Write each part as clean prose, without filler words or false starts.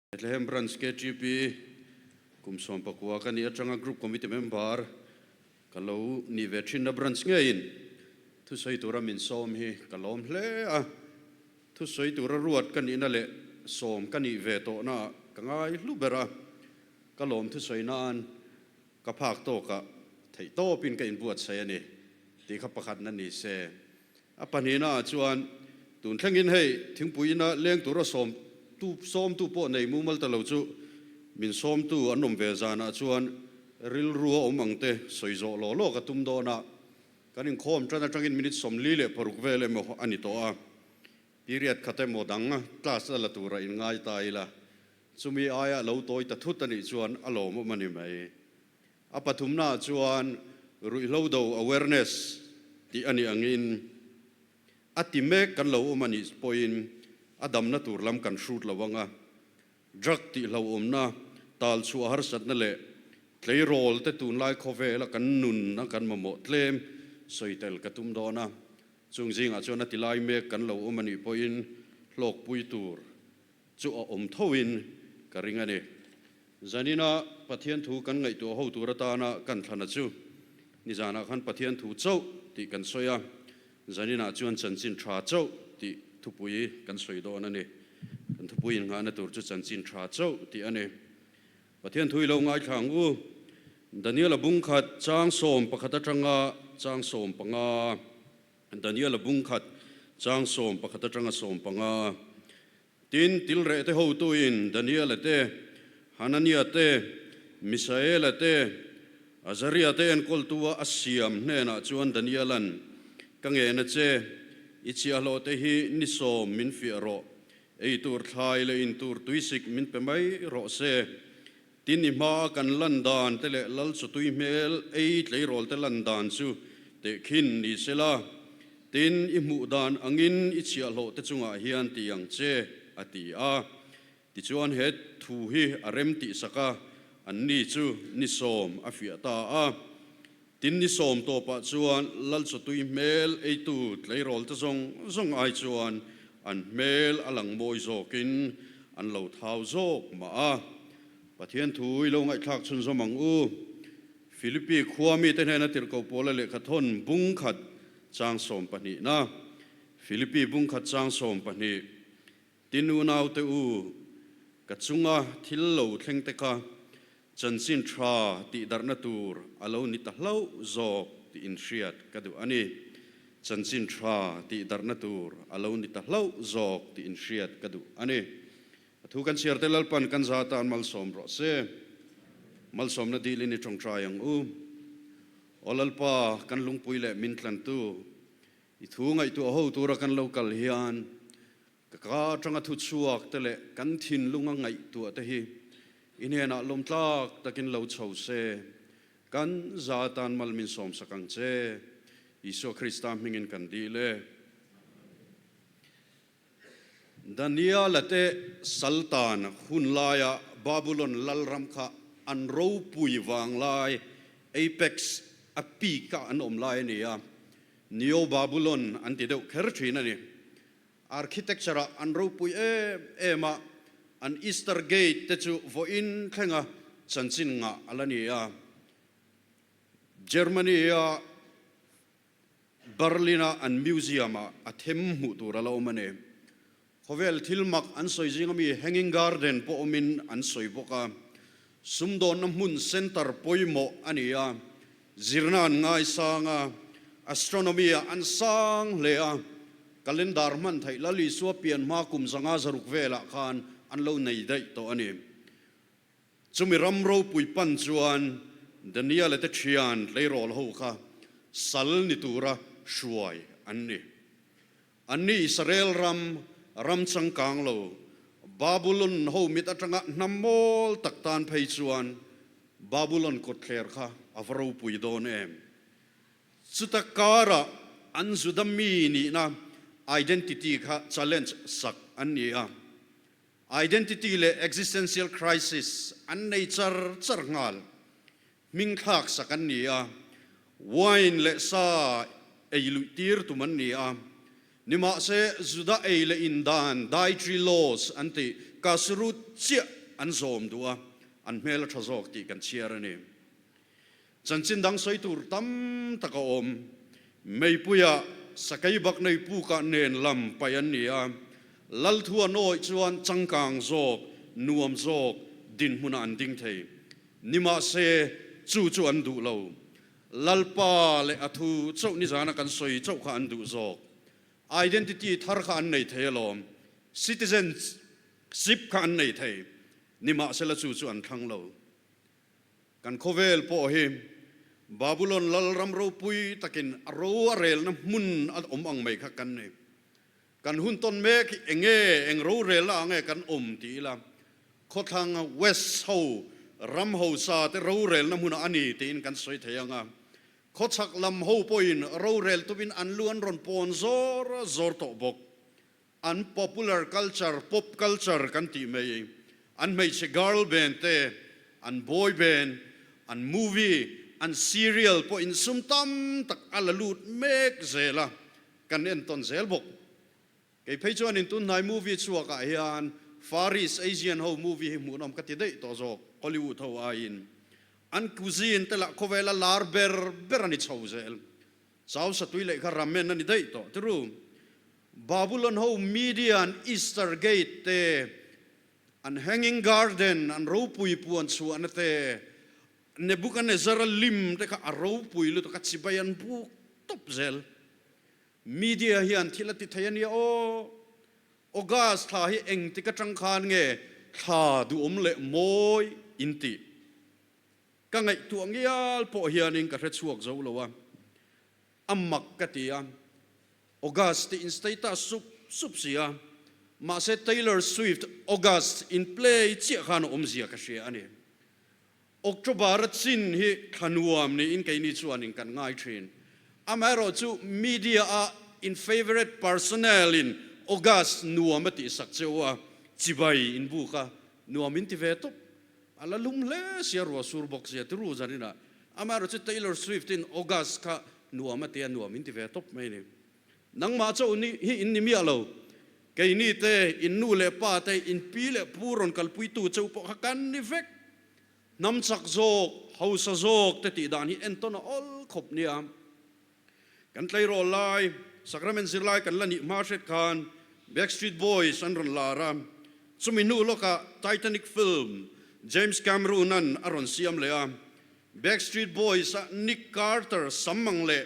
Bethlehem Branch KTP kum 19 ka nih atanga Group Committee member ka lo nih ve thinna branch ngeiin thusawi tura min sawm hi ka lawm hle a. Thusawi tura ruat ka nihna leh sawm ka nih ve tawhnaah ka ngai hlu ber a, ka lawm thusawi nan ka phak tawkah theihtawpin ka inbuatsaih a ni tih kha pakhatna ni se. A pahnihnaah chuan tun thlengin hei thingpui ina leng tura sawm tu sawmtu pawh nei mumal ta lo chu min sawmtu an awm ve zanah chuan rilru a awm ang te sawi zawh law law ka tum dawn a, kan inkhawm tan atangin minute 46 vel emaw a ni tawh a, period khat emaw dang class la la tura inngai ta ila chumi aia lo tawi ta thut a nih chuan a lawmawm a ni mai. A pathumnaah chuan ruihhlo do awareness tih a nih angin a ti mek kan lo awm a nih pawhin a damna tur lam kan hrut lo ang a, drug tihhlauhawmna, tal chhuah harsatna leh tleirawl te tunlai khawvela kan nunna kan mamawh tlem sawi tel ka tum dawn a, chung zingah chuan a ti lai mek kan lo awm a nih pawhin hlawkpui tur chu a awm thoin ka ring a ni. Zanina Pathian thu kan ngaihtuah ho tur atana kan thlana chu nizanah khan Pathian thu chauh tih kan sawi a, zaninah chuan chanchin tha chauh tih thupui kan sawi dawn a ni. Kan thupui innghahna tur chu chanchin tha chauh tih a ni. Pathian thu i lo ngaithla ang u. Daniel-a bungkhat chang 11 atanga chang 15. Daniel-a bungkhat chang 11 atanga 15. Tin, tilreh te hotuin Daniela te, Hanania te, Misaela te, Azaria te enkawltua a siam hnenah chuan Daniela'n, Ka ngena che, i chhiahhlawh te hi ni sawm min fiah rawh, ei tur thlai leh in tur tuisik min pe mai rawh se. Tin, i hmaa kan lan dan te leh lal chawtui hmel ei tleirawl te lan dan chu tehkhin ni se la, tin, i hmuh dan angin i chhiahhlawh te chungah hian ti ang che, a ti a. Tichuan he thu hi a rem tihsak a, anni chu ni sawm a fiah ta a. Tin, ni sawm tawpah chuan lal chawtui hmel eitu tleirawl te zawng zawng ai chuan an hmel a lang mawi zawkin an lo thau zawk mah a. Pathian thu i lo ngaihthlak chhunzawm ang u. Philippi khua mite hnena tirhkoh pawla lehkha thawn bung khat chang 12 na. Philippi bung khat chang 12. Tin unaute u, ka chunga thil lo thleng te kha chanchin tha tih darhna tur a lo ni ta hlauh zawk tih inhriat ka duh a ni. Chanchin tha tih darhna tur a lo ni ta hlauh zawk tih inhriat ka duh a ni. A thu kan chhiar te Lalpan kan za tan malsawm rawh se. Malsawmna dilin i tawngtai ang u. Aw Lalpa, kan lungpui leh min tlantu, i thu ngaihtuah ho tura kan lo kal hian Ka ka atanga thu chhuak te leh kan thinlunga ngaihtuah te hi i hnenah lawmtlak takin lo chho se, kan za atan mal min sawmsak ang che. Isua Krista hmingin kan dil e. Daniela te Saltan hun laia Babulon lalram kha an ropui vanglai, apex, a peak a an awm lai a ni a, Neo-Babulon an ti deuh kher thin a ni. Architecture-ah an ropui em em a, an Easter Gate te chu vawiin thlenga chanchin ngah a la ni a. Germany-a Berlin-a an museum-ah a them hmuh tur a la awm a ni. Khawvel thil mak an sawi zinga mi Hanging Garden pawh awmin an sawi bawk a. Sumdawnna hmun centre pawimawh a ni a, zirna an ngaisang a, astronomy-ah an sang hle a, calendar hman theih Lal Isua pian hma kum 500 velah khan an lo nei daih tawh a ni. Chumi ram ropui pan chuan Daniel-a te thian tleirawl ho kha sal ni tura hruai an ni. Anni Israel ram, ram changkang lo, Babulon ho mit atanga hnam mawl tak tan phei chuan Babulon kawtthler kha a va ropui dawn em? Chuta karah an Juda mi nihna identity kha challenge sak an ni a. Identity leh existential crisis an nei char char nghal. Hming thlak sak an ni a, wine leh sa ei luih tir tum an ni a. Nimahse, Juda ei leh in dan, dietary laws, an tih, kashrut chiah an zawm duh a, an hmel a tha zawk tih kan chhiar a ni. Chanchin dang sawi tur tam tak a awm. Meipuia sakei bak nei pukah nen lam paih an ni a, Lalthua nawih chuan changkang zawk, nuam zawk dinhmunah an ding thei. Nimahse, chu chu an duh lo. Lalpa leh a thu chauh nizana kan sawi chauh kha an duh zawk. Identity thar kha an nei thei alawm. Citizenship kha an nei thei. Nimahsela chu chu an thlang lo. Kan khawvel pawh hi Babulon lal ram ropui takin a ro a relna hmun a awm ang mai kha kan ni. Kan hun tawn mek hi enge, eng rorelna ah nge kan awm ti ila, khawthlang West ho ram hosa te rorelna hmunah a ni tiin kan sawi thei ang a. Khawchhak lam ho pawhin rorel tumin an lu an rawn pawn zawr zawr tawh bawk. An popular culture, pop culture kan tih mai, an hmeichhe girl band te, an boy band, an movie, an serial pawh insum tam tak a la lut mek zel a, kan entawn zel bawk. Kei phei chuan in tunhnai movie chhuak ah hian Far East Asian ho movie hi hmuhnawm ka ti daih tawh zawk, Hollywood ho aiin. An cuisine te lah khawvela lar ber ber a ni chho zel. Chau satui leh kha ramen a ni daih tawh tiru. Babulon ho media an Easter Gate te, an Hanging Garden an ropui puan chhuahna te, Nebuchadnezzar-a lim te kha a ropui lutuk a chibai an buk tawp zel. Media hian thil a ti thei a nia aw. August thla hi engtik atang khan nge thla duhawm leh mawi in tih? Ka ngaihtuah ngial pawh hianin ka hre chhuak zo lo a, a mak ka ti a. August tih in status sup sup si a, mahse Taylor Swift August in play chiah khan a awmzia ka hria a ni. October a chin hi thla nuam niin keini chuanin kan ngai thin. Amaherawhchu media a in favourite personnel in August nuam a tihsak cheu a, chibai in buk a, nuam in ti ve tawp. A la lum hle sia ruah sur bawk sia tiru zaninah. Amaherawhchu Taylor Swift in August kha nuam a tia nuam in ti ve tawp mai a ni. Nangmah chauh ni hi in ni miah lo. Keini te, in nu leh pa te, in pi leh pu rawn kalpuitu chauh pawh kha kan ni vek. Hnam chak zawk, hausa zawk te tih dan hi entawn a awl khawp nia. Kan tleirawl lai, Sacrament zirlai kan la nih hma hret khan Backstreet Boys an rawn lar a, chumi hnu lawkah Titanic film James Cameron-a'n a rawn siam leh a. Backstreet Boys-a Nick Carter sam ang leh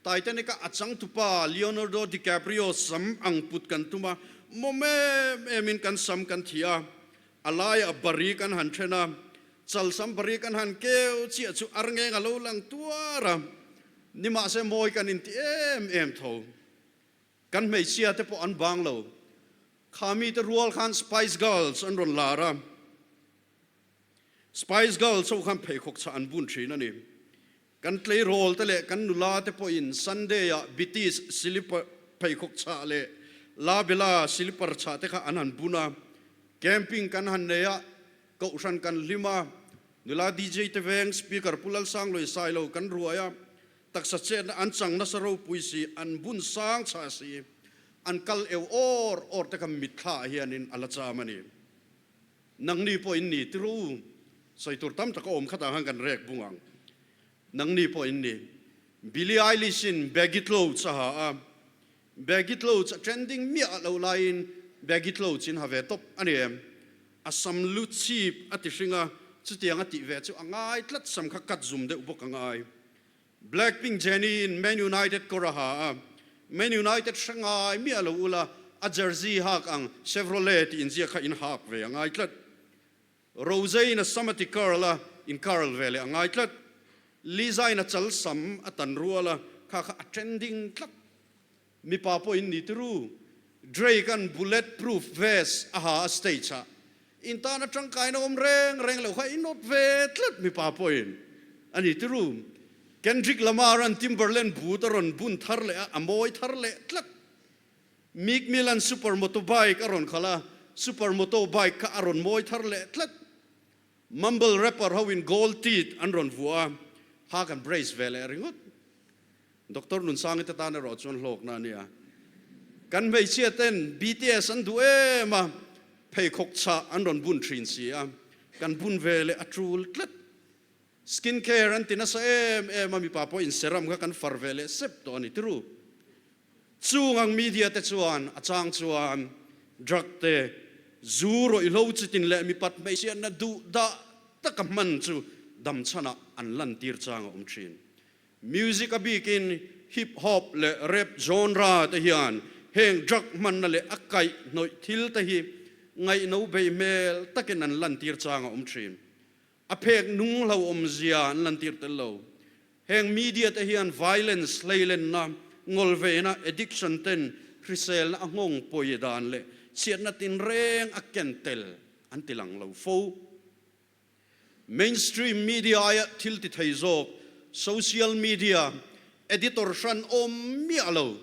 Titanic-a a changtupa Leonardo DiCaprio sam ang put kan tum a, mawm em emin kan sam kan thi a, a laiah bari kan han then a, chal sam bari kan han keu chiah chu arngeng a lo lang tuar a, nimahse mawi kan inti em em tho. Kan hmeichhia te pawh an bang lo. Kha mite rual khan Spice Girls an rawn lar a. Spice Girls ho khan pheikhawk chah an bun thin a ni. Kan tleirawl te leh kan nula te pawhin Sunday ah Biti's silipar pheikhawk chah leh La Bella silipar chah te kha an han bun a. Camping kan han nei a, kohhran kan hlim a, nula DJ te veng speaker Pu Lalsangluai Sailo kan ruai a, taksa chetna an chang nasa ropui si, an bun sang chah si, an kal eu awr awr te kha mitthla ah hianin a la cham a ni. Nangni pawh in ni ti rawh u. Sawi tur tam tak a awm khatah khan kan rek bung ang. Nangni pawh in ni. Billie Eilish in baggy clothes a ha a. Baggy clothes a trending miah loh laiin baggy clothes in ha ve tawp a ni em? A sam lu chip a ti hring a, chutiang a tih ve chu a ngai tlat sam kha cut zum deuh bawk a ngai. Blackpink Jennie in Man United kawr a ha a, Man United hre ngai miah lo ula a jersey hak ang Chevrolet tih inziak kha in hak ve a ngai tlat. Rose in a sam a ti curl a, in curl ve leh a ngai tlat. Lisa in a chal sam a tan rual a, kha kha a trending tlat. Mipa pawh in ni tiru. Drake an bullet proof vest a ha a stage ah in tan a tangkaina awm reng reng loh kha in awt ve tlat mipa pawh in a ni tiru. Kendrick Lamar an Timberland boot a rawn bun thar leh a, a mawi thar leh tlat. Meek Mill an super moto bike a rawn khalh a, super moto bike kha a rawn mawi thar leh tlat. Mumble rapper ho in gold teeth an rawn vuah a, ha kan brace ve leh ringawt. Doctor Nunsangi te tan erawh chuan hlawkna a nia. Kan hmeichhia ten BTS an duh em a. Pheikhawk chhah an rawn bun thin si a, kan bun ve leh a tul tlat. Skin care an ti nasa em em a, mipa pawhin serum kha kan far ve leh sep tawh a ni tiru. Chung ang media te chuan a chang chuan drug te, zu rawihlo chitin leh mipat hmeichhiatna duh dah taka hman chu damchhanah an lantir chang a awm thin. Music a bikin hip hop leh rap genre te hian heng drug hmanna leh a kaihhnawih thil te hi ngaihno bei hmel takin an lantir chang a awm thin. A phek nung hlauhawmzia an lantir tel lo. Heng media te hian violence, hleilenna, ngawlveina, addiction ten hriselna a nghawng pawi dan leh chhiatna tinreng a ken tel an ti lang lo fo. Mainstream media aia thil ti thei zawk social media editor hran awm miah lo,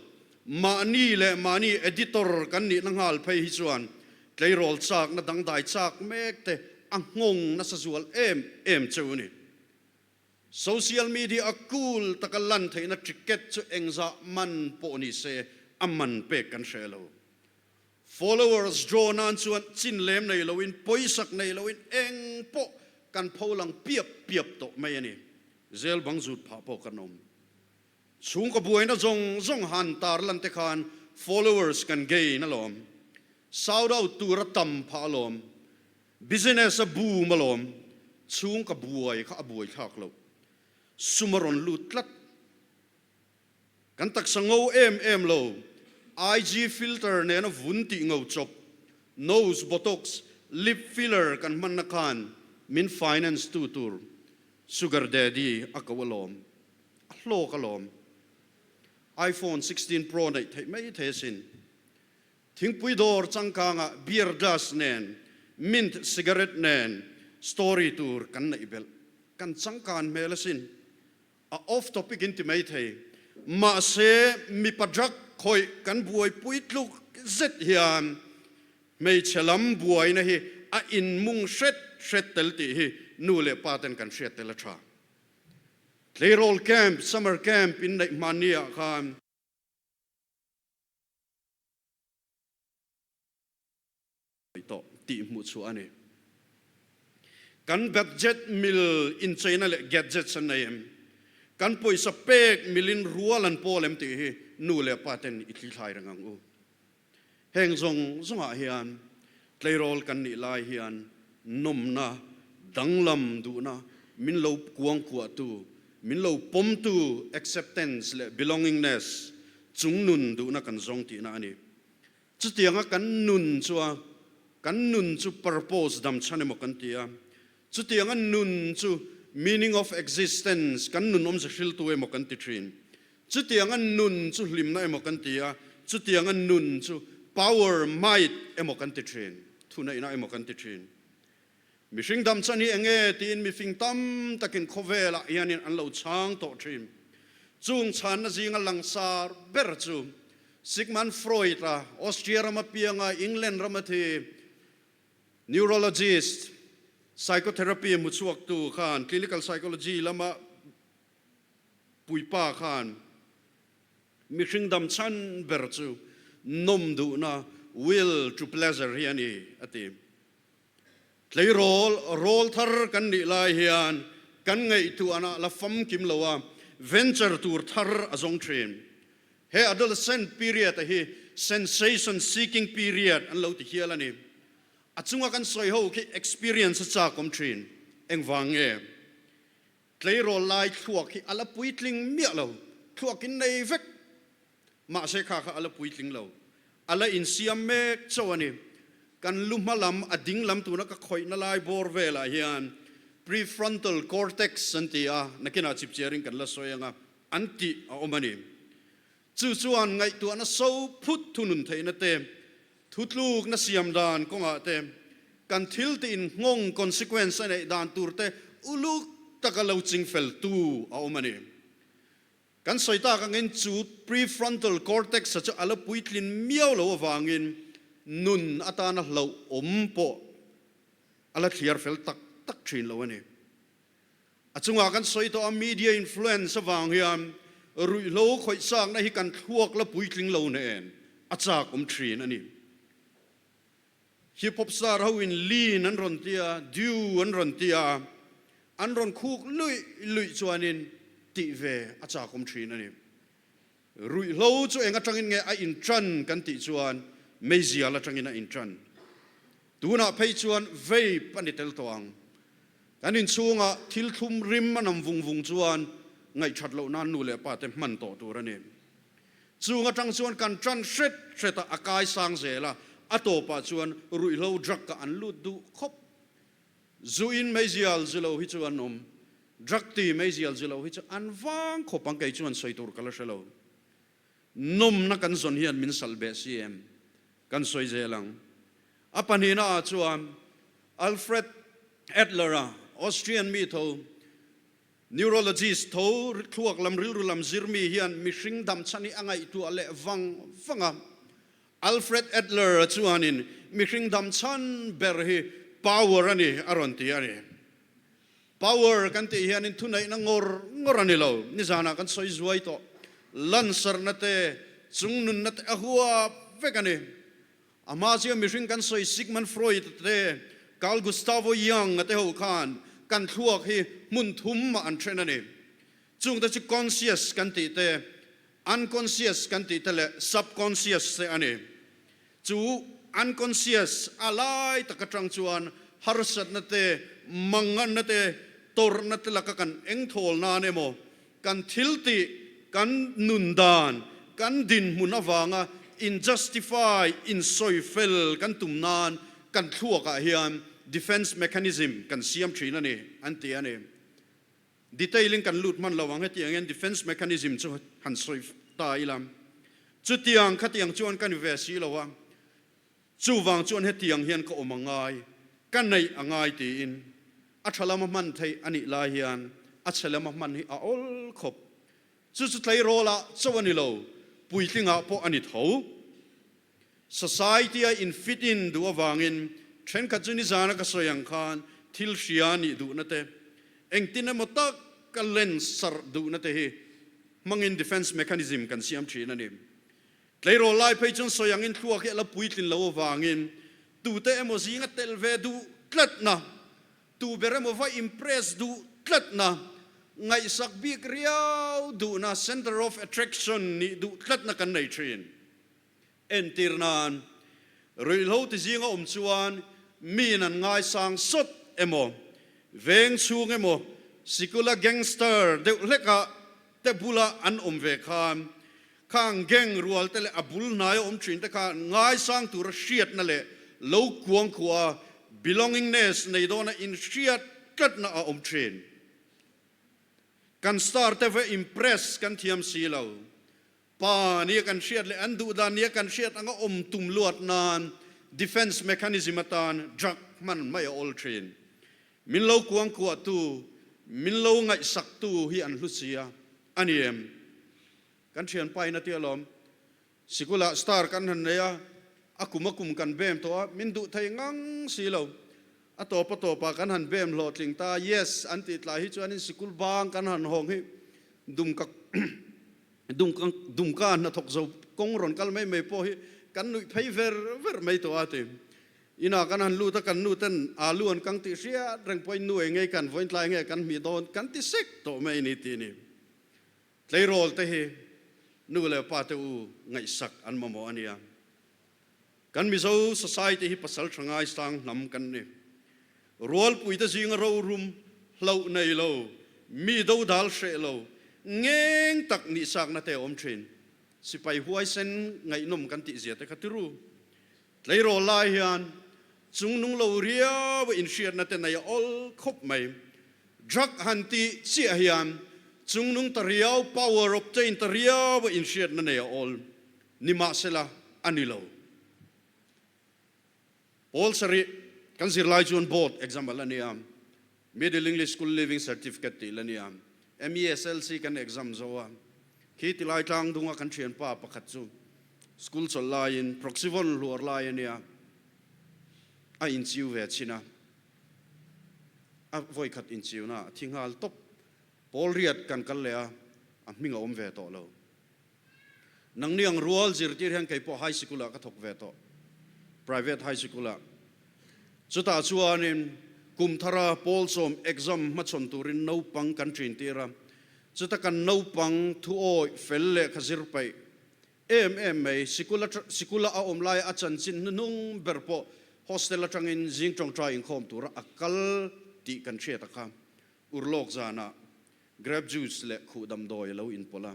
mahni leh mahni editor kan nihna nghal phei hi chuan tleirawl chakna dangdai chak mek te a nghawng nasa zual em em cheu a ni. Social media a cool taka lan theihna ticket chu engzah man pawh ni se a man pek kan hre lo. Followers draw nan chuan chin lem nei loin pawisak nei loin eng pawh kan pho lang piap piap tawh mai a ni. Zel bang zut phah pawh kan awm. Chhungkaw buaina zawng zawng han tar lan te khan followers kan gain alawm. Shout out tur a tam phah alawm. Business a boom alawm. Chhungkaw buai kha a buai thlak loh. Sum a rawn lut tlat. Kan taksa ngo em em lo. IG filter nena vun tih ngo chawp, nose botox, lip filler kan hmanna khan min finance tu tur sugar daddy a ko alawm. A hlawk alawm. iPhone 16 Pro neih theih mai thei asin. Thingpui dawr changkangah beer glass nen, mint cigarette nen story tur kan neih belh. Kan changkan hmel asin. A off topic in ti mai thei. Mahse mipa drug khawih kan buaipui tluk zet hian hmeichhe lam buaina hi a inmung hret hret tel tih hi nu leh pa ten kan hriat tel a tha. Tleirawl camp, summer camp in neih hmanni ah khan. Tawh tih hmuh chhuah a ni. Kan budget mil incheina leh gadgets an nei em? Kan pawisa pek milin rual an pawl em tih hi nu leh pa ten i thlithlai reng ang u. Heng zawng zawngah hian tleirawl kan nih lai hian nawmna, danglam duhna, min lo kuangkuahtu, min lo pawmtu acceptance leh belongingness chung nun duhna kan zawng tihna a ni. Chutianga kan nun chu a, kan nun chu purpose dam chhan emaw kan ti a, chutianga nun chu meaning of existence, kan nun awmze hriltu emaw kan ti thin. Chutianga nun chu hlimna emaw kan ti a, chutianga nun chu power, might, emaw kan ti thin, thuneihna emaw kan ti thin. Mihring dam chan hi enge tiin mifing tam takin khawvelah hianin an lo chhang tawh thin. Chung chhanna zinga langsar ber chu Sigmund Freud-a, Austria rama pianga England rama thi neurologist, psychotherapy hmuchhuaktu khan clinical psychology lama puipa khan mihring dam chhan ber chu nawm duhna, will to pleasure, hi a ni a ti. Tleirawl rawl thar kan nih lai hian kan ngaihtuahna la famkim lo a, venture tur thar a zawng thin. He adolescent period a hi sensation seeking period an lo ti hial a ni. A chunga kan sawi ho khi experience a chak awm thin. Engvang nge? Tleirawl lai thluak hi a la puitling miah lo, thluak in nei vek. Mahse kha kha a la puitling lo, a la insiam mek chauh a ni. Kan lu hma lam a ding lam tuna ka khawihna lai bawr velah hian prefrontal cortex an ti a, nakinah chipchiarin kan la sawi ang a, an tih a awm a ni. Chu chuan ngaihtuahna so phut thunun theihna te, thutlukna siam dan kawngah te, kan thil tih inngawng consequence a neih dan tur te uluk taka lo chingfel tu a awm a ni. Kan sawi tak angin chu prefrontal cortex-a chu a la puitlin miau lo avangin nun atana hlauhawm pawh a la thliar fel tak tak thin lo a ni. A chungah kan sawi tawh a, media influence avang hian ruihhlo khawihchakna hi kan thluak la puitling lo nen a chak awm thin a ni. Hip hop star ho in lean an rawn tia, dew an rawn tia, an rawn khuk luih luih chuanin tih ve a chakawm thin a ni. Ruihhlo chu eng atangin nge a intan kan tih chuan meizial atangin a intan. Tunah phei chuan vape a ni tel tawh ang. Kan inchhungah thil thlum rim a nam vung vung chuan ngaihthat loh nan nu leh pa te hman tawh tur a ni. Chung atang chuan kan tan hret hret a, a kai sang zel a, a tawpah chuan ruihhlo drug ah an lut duh khawp. Zu in meizial zu lo hi chu an awm, drug ti meizial zu lo hi chu an vang khawp ang kei chuan sawi tur ka la hre lo. Nawmna kan zawn hian min salh beh si em? Kan sawi zel ang. A pahnihna ah chuan Alfred Adler-a, Austrian mi tho, neurologist tho, thluak lam rilru lam zir mi hian mihring damchhan hi a ngaihtuah leh vang vang a. Alfred Adler-a chuanin mihring damchhan ber hi power a ni a rawn ti a ni. Power kan tih hianin thuneihna ngawr ngawr a ni lo. Nizanah kan sawi zuai tawh. Lansarna te, chungnunna te a huap vek a ni. A hma chiah mihring kan sawi Sigmund Freud te, Carl Gustavo Jung a te ho khan kan thluak hi hmun thum mah an then a ni. Chungte chu conscious kan tih te, unconscious kan tih te leh subconscious te a ni. Chu unconscious a lai tak atang chuan harsatna te, manganna te, tawrhna te laka kan engthawl nan emaw, kan thil tih, kan nun dan, kan dinhmun avanga in justify, in sawi fel kan tum nan kan thluakah hian defence mechanism kan siam thin a ni, an ti a ni. Detail in kan lut hman lo ang, hetiang hian defence mechanism chu han sawi ta ila, chutiang khatiang chuan ka ni ve si lo a, chuvang chuan hetiang hian ka awm a ngai, ka neih a ngai tiin a tha lama hman theih a nih lai hian a chhe lama hman hi a awl khawp. Chu chu tleirawlah chauh a ni lo, puitlingah pawh a ni tho. Society-a in fit in duh avangin thenkhat chu nizana ka sawi ang khan thil hria nih duhna te, engtin emaw tak ka lens sarh duhna te hi hmangin defense mechanism kan siam thin a ni. Tleirawl lai phei chuan sawi angin thluak hi a la puitlin lo avangin tute emaw zinga tel ve duh tlatna, tu ber emaw va impress duh tlatna, ngaihsak bik riau duhna, center of attraction nih duh tlatna kan nei thin. Entir nan, ruihhlo ti zinga awm chuan miin an ngaisang sawt emaw, veng chhung emaw, sikula gangster deuh hleka te bula an awm ve khan, khang gang rual te leh a bul hnaia awm thin te khan ngaisang tura hriatna leh lo kuang khuaa belongingness nei dawna inhriat tlatna a awm thin. Kan star te va impress kan thiam si lo. Pa nia kan hriat leh an duh dan nia kan hriat anga awm tum luat nan defense mechanism atan drug hman mai a awl thin. Min lo kuangkuahtu, min lo ngaihsaktu hi an hlu sia a ni em? Kan thianpa in a ti alawm. Sikulah star kan han nei a, a kum a kum kan bem tawh a, min duh thei ngang si lo. A tawp a tawpah kan han bem hlawhtling ta, yes an tih tlai hi chuanin sikul bang kan han hawng hi dum ka Dumka hnathawk zo kawng rawn kal mai mai pawh hi kan nuih phei ver ver mai tawh a ti. Inah kan han lut a, kan nu ten alu an kang tih hriat reng pawhin nu ei ngei kan vawiin tlai nge kan hmih dawn kan ti sek tawh mai a ni tih a ni. Tleirawl te hi nu leh pa te u ngaihsak an mamawh a nia. Kan Mizo society hi pasal tha ngai sang hnam kan ni. Rualpui te zinga rorum, hlauh nei lo, mi dodal hreh lo, ngeng tak nihsakna te a awm thin. Sipai huaisen ngaihnawm kan tih zia te kha tiru. Tleirawl lai hian chungnung lo riau a inhriatna te nei a awl khawp mai. Drug han tih chiah hian chungnung ta riau, power obtain ta riau a inhriatna nei a awl. Nimahsela, a ni lo. Pawl sarih kan zirlai chuan board exam a la ni a, Middle English School Leaving Certificate tih la ni a, MESLC kan exam zo a, khi tilai tlang dunga kan thianpa pakhat chu school chawlh laiin proxyvon hluar lai a nia, a inchiu ve chin a, a vawikhat inchiuna a thi nghal tawp. Pawl riat kan kal leh a, a hming a awm ve tawh lo. Nangni ang rual zirtir hian kei pawh high sikul ah ka thawk ve tawh, private high sikul ah. Chutah chuanin kum thara pawlsawm exam hmachhawn turin naupang kan ṭin tir a, chuta kan naupang thu awih fel lehkha zir paih em em mai. Sikul sikula a awm laia a chanchin hnuhnung ber pawh hostel atangin zing tawngtai inkhawm tura a kal tih kan hriat a kha. Urlawk zanah grape juice leh khuh damdawi a lo inpawlh a,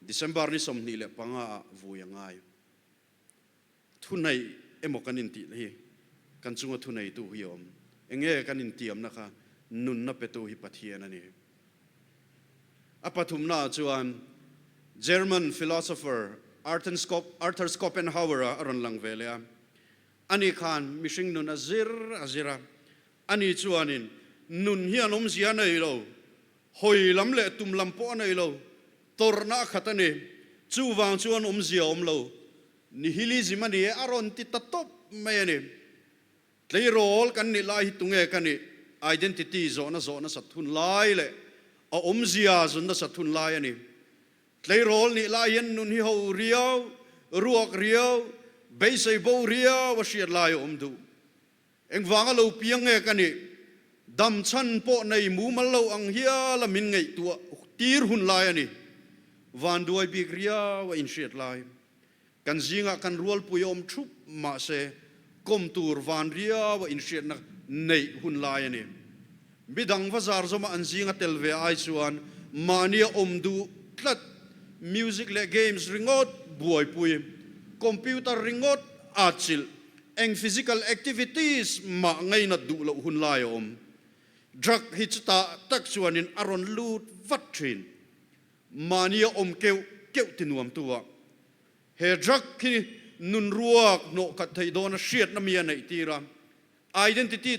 December ni 25 ah vui a ngai. Thunei emaw kan intih hi kan chunga thuneitu hi a awm. Enge kan intiamna kha nunna petu hi Pathian a ni. A pathumnaah chuan German philosopher Arthur Schopenhauer-a a rawn lang ve leh a. Ani khan mihring nun a zir a zir a. Ani chuanin nun hi an awmzia a nei lo, hawi lam leh tum lam pawh a nei lo, tawrhna a khat a ni. Chuvang chuan awmzia a awm lo. Nihilism a ni e a rawn ti ta tawp mai a ni. Tleirawl kan nih lai hi tunge ka nih? Identity zawhna zawh nasat hun lai leh a awmzia zun nasat hun lai a ni. Tleirawl nih lai hian nun hi ho riau, ruak riau, beisei bo riau a hriat lai a awm duh. Engvanga lo piang nge ka nih? Dam chhan pawh nei mumal lo ang hiala min ngaihtuah tir hun lai a ni. Vanduai bik riau a inhriat lai. Kan zingah kan rualpui a awm thup mahse kawm tur van riau a inhriatna neih hun lai a ni. Midang va zar zawma an zinga tel ve ai chuan mahnia awm duh tlat, music leh games ringawt buaipui, computer ringawt atchilh, eng physical activities mah ngainat duh loh hun lai a awm. Drug hi chutah tak chuanin a rawn lut vat thin. Mahnia awm keuh keuh ti nuamtu ah he drug hi nun ruak hnawh khat theih dawn a hriatna mi a neih tir a, identity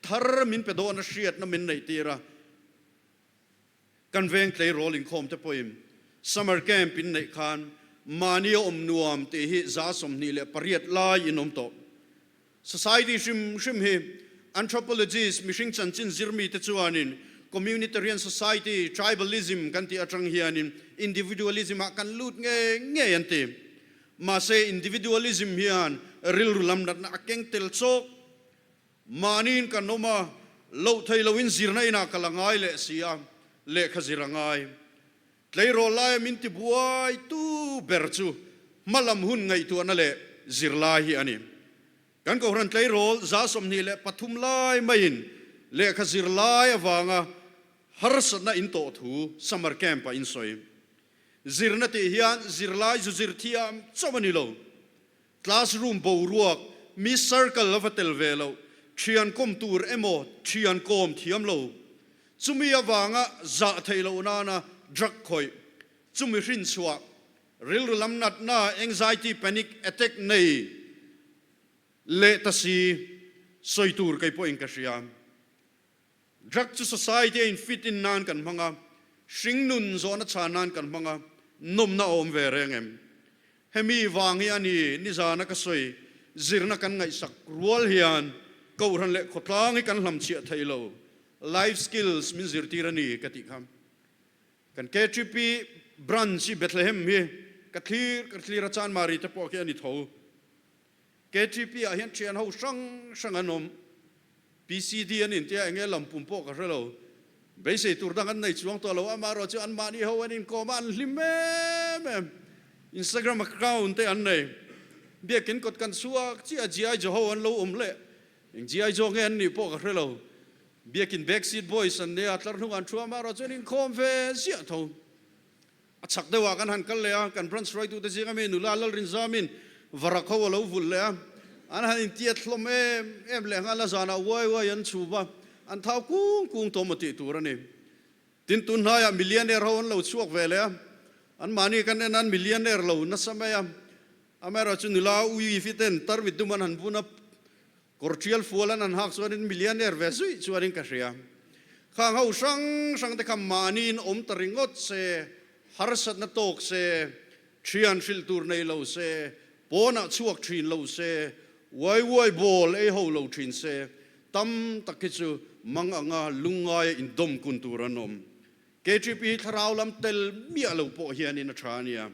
thar min pe dawn a hriatna min neih tir a. Kan veng tleirawl inkhawm te pawhin summer camp in neih khan mahnia awm nuam tih hi 28 lai in awm tawh. Society hrim hrim hi anthropologist, mihring chanchin zirmi te chuanin communitarian society, tribalism kan tih atang hianin individualism ah kan lut ngei ngei an ti. Mahse individualism hian rilru lam natna a keng tel chawk. Mahniin kan awm a, loh thei loin zirna inah kal a ngai leh si a, lehkha zir a ngai. Tleirawl laia min ti buai tu ber chu hmalam hun ngaihtuahna leh zirlai hi a ni. Kan Kohhran tleirawl 23 lai maiin lehkha zirlai avanga harsatna in tawh thu summer camp-ah in sawi. Zirna tih hian zirlai zu zir thiam chauh a ni lo. Classroom boruak, mi circle a va tel ve loh, thian kawm tur emaw thian kawm thiam lo, chumi avanga zah theih loh nana drug khawih, chumi hrinchhuah, rilru lam natna, anxiety, panic attack nei leh ta si sawi tur kei pawhin ka hria. Drug chu society a in fit in nan kan hmang a, hringnun zawhna chhan nan kan hmang a, nawmna a awm ve reng em? Hemi vang hi a ni nizana ka sawi, zirna kan ngaihsak rual hian Kohhran leh khawtlang hi kan hlamchhiah thei lo, life skills min zirtir a ni ka tih kha. Kan KTP branch hi Bethlehem hi ka thlir ka thlir a, Chanmari te pawh khi a ni tho. KTP ah hian thian ho hrang hrang an awm. PCD an intia eng nge lam pum pawh ka hre lo. Beisei tur dang an nei chuang tawh lo. Amaherawh chu anmahni ho an inkawm a, an hlim em em. Instagram account te an nei. Biakin kawt kan chhuak chiah GI Joho an lo awm leh. Eng GI Joe nge an nih pawh ka hre lo. Biakin backseat boys an nia, tlar hnungah an thu a, amaherawh chu an inkawm ve ziah tho. A chhak deuhah kan han kal leh a, kan branch hruaitute zinga mi nula Lalrinzamin varak ho a lo vulh leh a, an han intiat hlawm em em leh nghal a, zanah uai uai an chhum a, an thau kung kung tawh maw tih tur a ni. Tin, tun hnaiah millionaire ho an lo chhuak ve leh a, anmahni kan en a, an millionaire lo nasa mai a, amaherawhchu nula ui fiten tarmit dum an han bun a, Kawr ṭial fual an han hak chuanin millionaire ve zuih chuanin ka hria. Khang ho hrang hrang te kha mahniin awm ta ringawt se, harsatna tawk se, ṭhian hrilh tur nei lo se, pawnah chhuak ṭhin lo se, uai uai ball ei ho lo ṭhin se, tam tak hi chu mang anga lungngaia indawm kun tur an awm. KTP hi thlarau lam tel miah lo pawh hianin a ṭha a nia.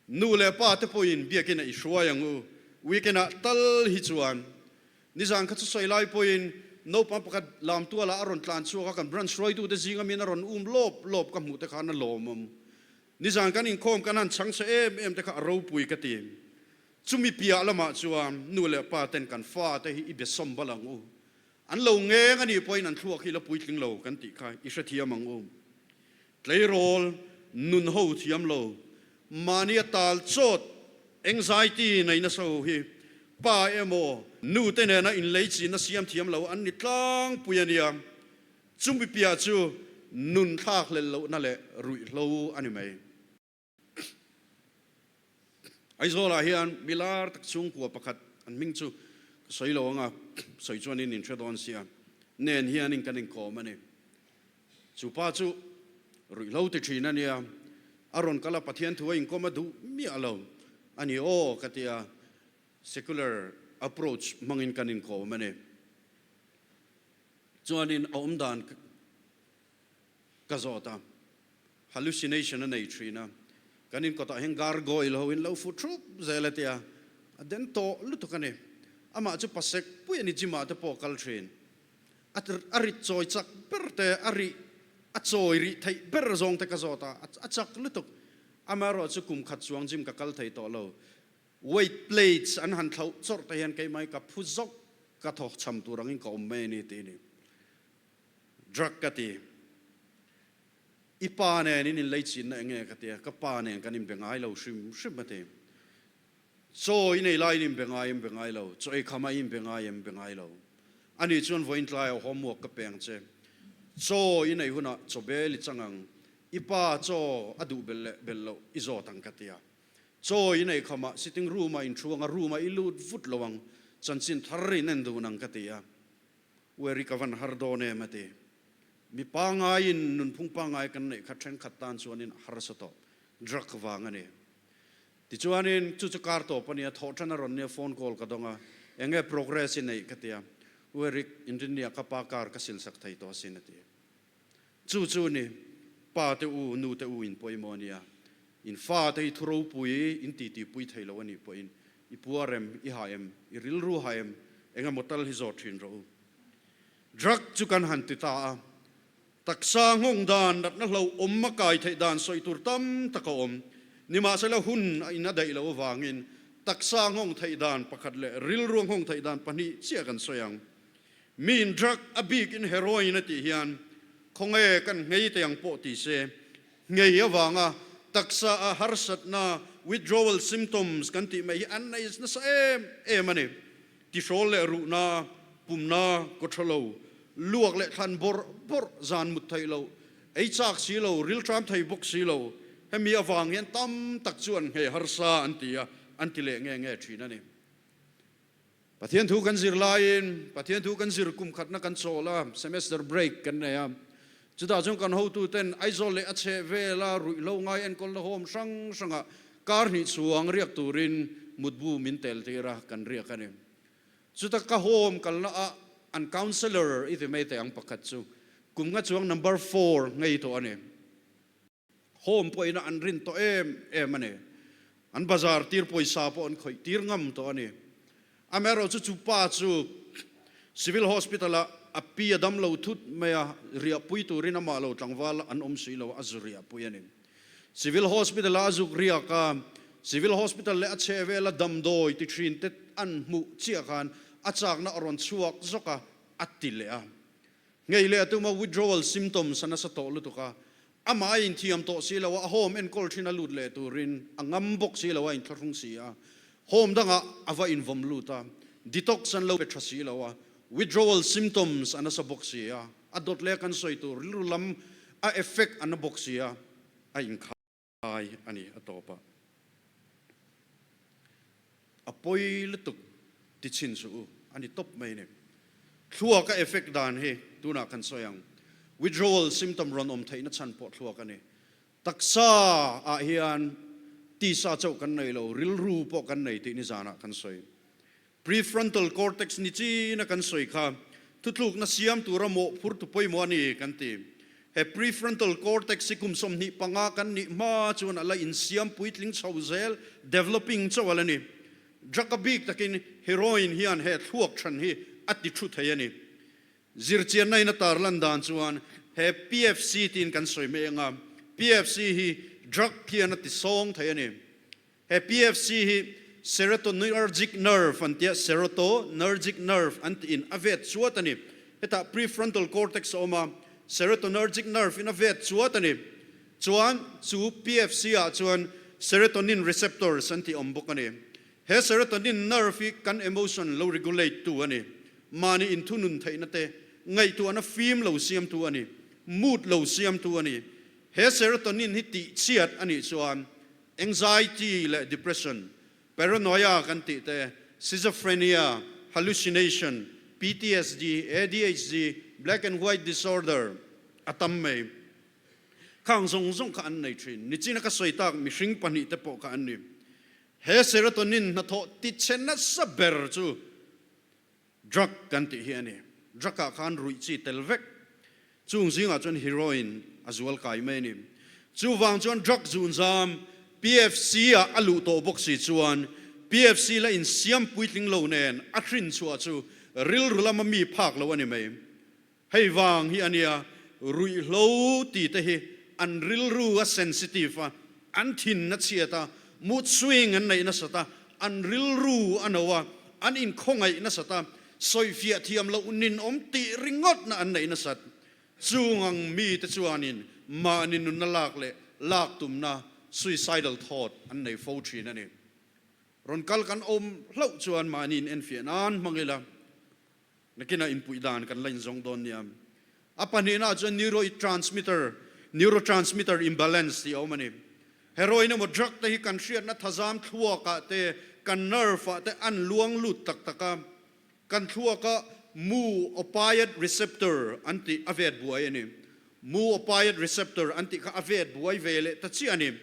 Nu leh pa te pawhin biakina i hruai ang u, weekend ah tal hi chuan. Nizan kha chu sawi lai pawhin naupang pakhat lamtualah a rawn tlan chhuak a, kan branch hruaitute zinga min a rawn um lawp lawp ka hmuh te khan a lawmawm. Nizan kan inkhawm kan han chhang chhe em em te kha a ropui ka ti. Chumi piah lamah chuan nu leh pa ten kan fa te hi i be sawm bal ang u. An lo ngeng a nih pawhin an thluak hi la puitling lo kan tih kha i hrethiam ang u. Tleirawl nun ho thiam lo, mahni a tal chawt anxiety nei nasa ho hi pa emaw nu te nena inlei chinna siam thiam lo an ni tlangpui a nia. Chumi piah chu nun thlak hlel lohna leh ruihhlo a ni mai. Aizawlah hian milar tak chhungkua pakhat an hming chu ka sawi lo anga sawi chuan in inhre dawn sia nen hianin kan inkawm a ni. Chu pa chu ruihhlo ti thin a nia, a rawn kal a Pathian thu a inkawm a duh miah lo a ni aw ka ti a, secular approach hmangin kan inkawm a ni. Chuanin a awmdan ka zawt a, hallucination a nei thin a, kan inkawtah hian gargoyle ho in lo fu thup zel a tia, a den tawh lutuk a ni. Amah chu pasek pui a ni, gym ah te pawh a kal thin. A a rit chawi chak ber te, a rih a chawi rih theih ber zawng te ka zawt a, a chak lutuk. Amaherawh chu kum khat chuang gym ka kal thei tawh lo. Weight plates an han thlauh chawrh te hian keimah hi ka phu zawk, ka thaw cham tur angin ka awm mai a ni tih a ni. Drug ka ti. I pa nen in inlei chinna eng nge ka ti a, ka pa nen kan inbe ngai lo hrim hrim a ti. Chaw i nei lai in inbe ngai em be ngai lo, chaw ei kham a i inbe ngai em be ngai lo. Ani chuan vawiin tlaiah homework ka peng che. Chaw i nei hunah chaw bel i chang ang, i pa chaw a duh belh leh belh loh i zawt ang ka ti a. Chaw i nei khamah sitting room ah inthu ang a, room ah i lut vut lo ang, chanchin thar in en dun ang ka ti a. Ueri ka van har dawn em a ti. Mi pangaiin nunphung pangai kan neih kha thenkhat tan chuanin a harsa tawh. Drug vang a ni. Tichuanin chu chu kar tawp a nia, thawh tan a rawn nia phone call ka dawng a, eng nge progress i neih ka ti a, Uerik inrinnia ka pa car ka sil sak thei tawh asin a ti. Chu chu ni, pa te u, nu te u in pawimawh a nia, in fa te hi thu ropui in ti tihpui thei lo a nih pawhin i puar em, i ha em, i rilru ha em, eng emaw tal hi zawt thin rawh u. Drug chu kan han ti ta a, taksa nghawng dan, natna hlauhawm a kai theih dan sawi tur tam tak a awm. Nimahsela hun a in a daih loh avangin taksa nghawng theih dan pakhat leh rilru nghawng theih dan pahnih chiah kan sawi ang. Miin drug a bikin heroin a tih hian khawnge kan nghei te ang pawh ti se, nghei avanga taksa a harsatna, withdrawal symptoms, kan tih mai hi an nei nasa em em a ni. Tihrawl leh ruhna, pumna, kawthalo, luak leh thlan bawrh bawrh, zan mut theih loh, ei chak si lo, rilṭam thei bawk si lo, hemi avang hian tam tak chu an nghei harsa an ti a, an ti leh nge nge ṭhin a ni. Pathian thu kan zir laiin Pathian thu kan zir kum khatna kan chawl a, semester break kan nei a. Chutah chuan kan hotuten Aizawl leh a chheh vela ruihhlo ngai enkawlna home hrang hrangah kar hnih chhuang riak turin mutbu min tel tir a, kan riak a ni. Chuta ka home kalna ah an counsellor i ti mai teh ang pakhat chu kum nga chuang number four ngei tawh a ni. Home pawhin an rin tawh em em a ni. An bazar tir pawisa pawh an khawih tir ngam tawh a ni. Amaherawh chu chu pa chu Civil Hospital ah a pi a dam lo thut mai a, riahpui turin amah lo tlangval an awm si lo a, a zu riahpui a ni. Civil Hospital ah a zuk riak a, Civil Hospital leh a chheh vela damdawi ti thin te an hmuh chiah khan a chakna a rawn chhuak zawk a, a ti leh a. Ngei leh a tum a, withdrawal symptoms a nasa tawh lutuk a, amah a inthiam tawh si lo a, a home enkawl thin a lut leh turin a ngam bawk si lo a, a inthlahrung si a, home dangah a va invawm lut a, detox an lo pe tha si lo a, withdrawal symptoms a nasa bawk si a, a dawt leh a kan sawi tur rilru lam a effect a na bawk si a, a inkhai. Ai a ni a tawp a. A pawi lutuk ti chhin suh u, a ni tawp mai ni. Thluak a effect dan hi tunah kan sawi ang. Withdrawal symptom rawn awm theihna chhan pawh thluak a ni. Taksa ah hian tisa chauh kan nei lo, rilru pawh kan nei tih nizanah kan sawi. Prefrontal cortex ni china kan sawi kha thutlukna siam tura mawhphurtu pawimawh a ni kan ti. He prefrontal cortex hi kum 25 kan nih hma chuan a la insiam puitling chho zel, developing chauh a la ni. Drug a bik takin heroin hian he thluak than hi a ti thu thei a ni. Zirchianna in a tarlan dan chuan he PFC tiin kan sawi mai anga, PFC hi drug hian a ti sawng thei a ni. He PFC hi serotonergic nerve an tia, serotonergic nerve an tiin a vet chuat a ni. Hetah prefrontal cortex a awm a, serotonergic nerve in a vet chuat a ni. Chuan chu PFC ah chuan serotonin receptors an tih awm bawk a ni. He serotonin nerve hi kan emotion lo regulate tu a ni. Mahni inthunun theihna te, ngaihtuahna fim lo siamtu a ni. Mood lo siamtu a ni. He serotonin hi tihchhiat a nih chuan anxiety leh depression, paranoia kan tih te, schizophrenia, hallucination, PTSD, ADHD, black and white disorder a tam mai. Khang zawng zawng kha an nei thin. Nichina ka sawi tak mihring pahnihte pawh kha an ni. He serotonin hnathawh tichhe nasa ber chu drug kan tih hi a ni. Drug ah khan ruih chi tel vek. Chung zingah chuan heroin a zual kai mai a ni. Chuvang chuan drug zunzam PFC ah a luh tawh bawk si chuan PFC la insiam puitling lo nen a hrin chhuah chu rilru lama mi phak lo a ni mai. Hei vang hi a nia, ruihhlo ti te hi an rilru a sensitive a, an thin a chhiat a, mood swing an neih nasat a, an rilru a no a, an inkhawngaih nasat a, sawifiah thiam loh ninawm tih ringawtna an neih nasat. Chung ang mite chuanin mahni nunna lak leh lak tumna, suicidal thought, an nei fo thin a ni. Rawn kal kan awm hlauh chuan mahni in enfiah nan hmang ila. Nakinah inpuih dan kan la inzawng dawn nia. A pahnihnaah chuan neurotransmitter, neurotransmitter imbalance tih a awm a ni. Heroin emaw drug te hi kan hriatna thazam thluakah te, kan nerve ah te an luang lut tak tak a. Kan thluaka mu opiate receptor an tih a vet buai a ni. Mu opiate receptor an tih kha a vet buai ve leh ta chiah a ni.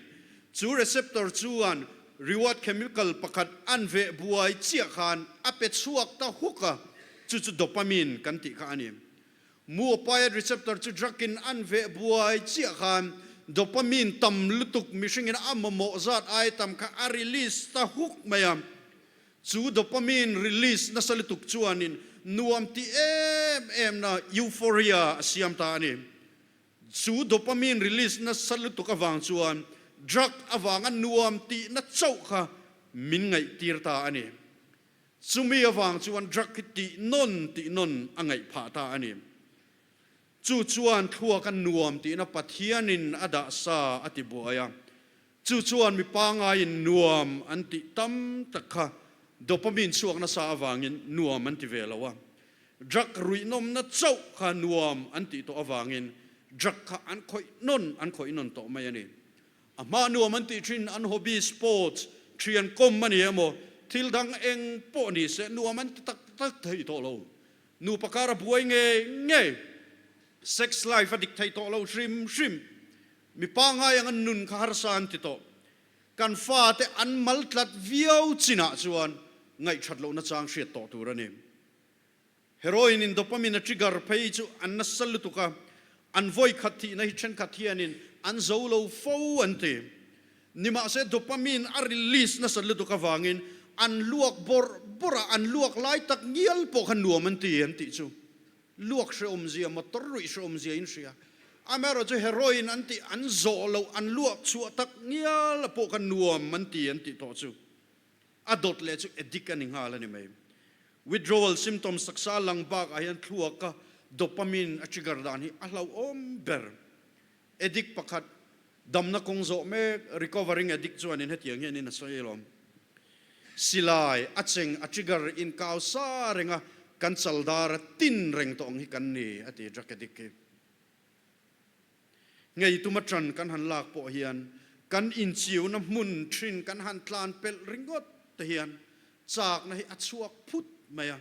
Chu receptor chuan reward chemical pakhat an veh buai chiah khan a pe chhuak ta huk a, chu chu dopamine kan tih kha a ni. Mu opiate receptor chu drug in an veh buai chiah khan dopamine tam lutuk mihringin a mamawh zat ai tam kha a release ta huk mai a. Chu dopamine release nasa lutuk chuanin nuam ti em em na euphoria a siam ta a ni. Chu dopamine release nasa lutuk avang chuan drug avanga nuam tihna chauh kha min ngaihtir ta a ni. Chumi avang chuan drug hi tih nawn tih nawn a ngaih phah ta a ni. Chu chuan thluak a nuam tihna Pathianin a dah sa a ti buai a. Chu chuan mi pangaiin nuam an tih tam tak kha dopamine chhuak nasa avangin nuam an ti ve lo a. Drug ruihnawmna chauh kha nuam an tih tawh avangin drug kha an khawih nawn an khawih nawn tawh mai a ni. A hma nuam an tih thin an hobby sports thian kawm a ni emaw thil dang eng pawh ni se nuam an ti tak tak thei tawh lo. Nupa kar a buai ngei ngei. Sex life a dik thei tawh lo hrim hrim. Mi pangngai ang an nun kha harsa an ti tawh. Kan fate an mal tlat viau chinah chuan ngaihthat lohna chang hriat tawh tur a ni. Heroin in dopamine a trigger phei chu an nasa lutuk a, an vawi khat thihna hi thenkhat hianin an zo lo fo an ti. Nimahse dopamine a release nasa lutuk avangin an luak bawrh bawrh a, an luak lai tak ngial pawh kha nuam an ti an tih chu. Luak hrehawmzia, motor ruih hrehawmzia in hria. Amaherawh chu heroin an tih an zawh loh, an luak chhuah tak ngial a pawh kha nuam an ti an tih tawh chu a dawt leh chu addict a ni nghal a ni mai. Withdrawal symptoms taksa lang bakah hian thluaka dopamine a trigger dan hi a hlauhawm ber. Addict pakhat damna kawng zawh mek, recovering addict chuanin hetiang hianin a sawi alawm. Silai a cheng a trigger inkau sa reng a, kan chaldar a tin reng tawh ang hi kan ni, a ti drug addict hi. Ngei tuma tan kan han lak pawh hian kan inchiuna hmun thin kan han tlan pelh ringawt te hian chakna hi a chhuak phut mai a.